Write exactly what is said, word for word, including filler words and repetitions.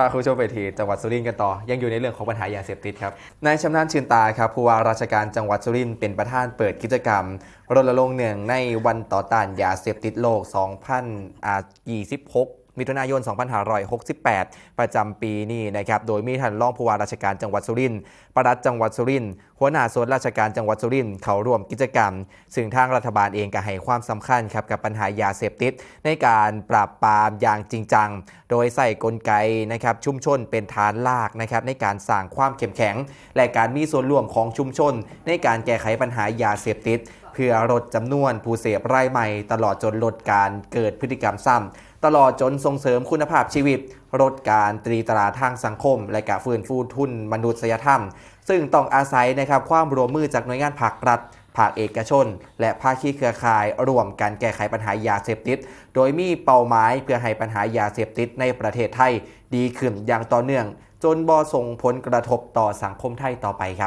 พาคุณผู้ชมไปที่จังหวัดสุรินทร์กันต่อ ยังอยู่ในเรื่องของปัญหายาเสพติดครับ นายชำนาญ ชื่นตาครับ ผู้ว่าราชการจังหวัดสุรินทร์เป็นประธานเปิดกิจกรรมรณรงค์เนืองในวันต่อต้านยาเสพติดโลก สองพันยี่สิบหก มิถุนายน สองพันห้าร้อยหกสิบแปด ประจำปีนี้นะครับ โดยมีท่านรองผู้ว่าราชการจังหวัดสุรินทร์ ปลัดจังหวัดสุรินทร์ หัวหน้าส่วนราชการจังหวัดสุรินทร์เข้าร่วมกิจกรรม ซึ่งทางรัฐบาลเองก็ให้ความสำคัญครับกับปัญหายาเสพติด ในการปราบปรามอย่างจริงจัง โดยใช้กลไกนะครับชุมชนเป็นฐานรากนะครับในการสร้างความเข้มแข็ง และการมีส่วนร่วมของชุมชน ในการแก้ไขปัญหายาเสพติด เพื่อลดจำนวนผู้เสพรายใหม่ ตลอดจนลดการเกิดพฤติกรรมซ้ำ ตลอดจนส่งเสริมคุณภาพชีวิต ลดการตรีตราทางสังคม และกะฟื้นฟูทุนมนุษยธรรม ซึ่งต้องอาศัยนะครับความร่วมมือจากหน่วยงานภาครัฐ ภาคเอกชน และภาคีเครือข่ายร่วมกันแก้ไขปัญหายาเสพติด โดยมีเป้าหมายเพื่อให้ปัญหายาเสพติดในประเทศไทยดีขึ้นอย่างต่อเนื่อง จนบ่ส่งผลกระทบต่อสังคมไทยต่อไปครับ